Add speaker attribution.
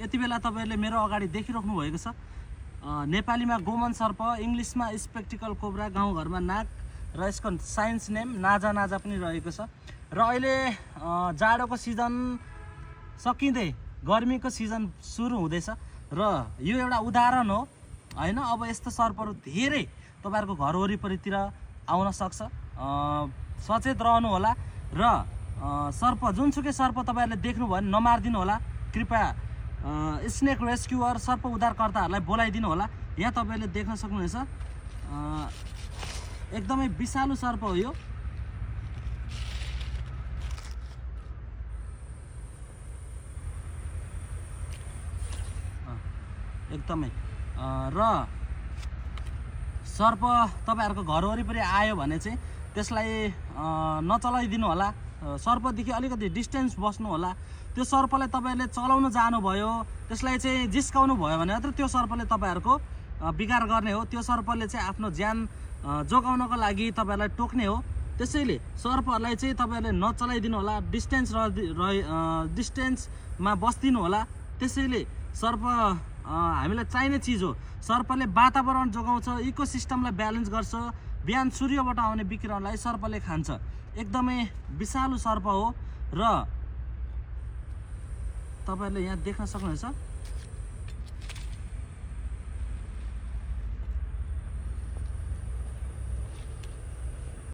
Speaker 1: यति बेला तपाईहरुले मेरो अगाडि देखिराख्नु भएको छ नेपालीमा गोमन सर्प, इंग्लिशमा स्पेक्टिकल कोब्रा, गाउँघरमा नाग र यसको साइन्स नेम नाजा नाजा पनि रहेको छ। र अहिले जाडोको सिजन सकिँदै गर्मीको सिजन सुरु हुँदैछ र यो एउटा उदाहरण हो हैन। अब यस्तो सर्पहरू धेरै तपाईहरुको घर वरिपरितिर आउन सक्छ, सचेत रहनु होला र सर्प जुनसुकै सर्प तपाईहरुले देख्नु भयो भने नमार्दिनु होला। कृपया स्नेक रेस्क्युअर सर्प उद्धारकर्ताहरूलाई बोलाइदिनु होला। यहाँ तपाईहरुले देख्न सक्नुहुनेछ एकदमै विषालु सर्प हो यो। एकदमै र सर्प तपाईहरुको घर वरिपरि आयो भने चाहिँ त्यसलाई नचलाइदिनु होला। सर्पदेखि अलिकति डिस्टेन्स बस्नु होला। त्यो सर्पलाई तपाईहरुले चलाउन जानुभयो, त्यसलाई चाहिँ जिस्काउनु भयो भने मात्र त्यो सर्पले तपाईहरुको बिगार गर्ने हो। त्यो सर्पले चाहिँ आफ्नो ज्यान जोगाउनको लागि तपाईहरुलाई टोक्ने हो। त्यसैले सर्पहरुलाई चाहिँ तपाईहरुले नचलाइदिनु होला, डिस्टेन्समा बस्दिनु होला। त्यसैले सर्प हामीलाई चाहिने चीज हो। सर्पले वातावरण जोगाउँछ, इकोसिस्टमलाई ब्यालेन्स गर्छ। बिहान सूर्यबाट आउने विकिरणलाई सर्पले खान्छ। एकदमै विषालु सर्प हो र तपाईहरुले यहाँ देख्न सक्नुहुन्छ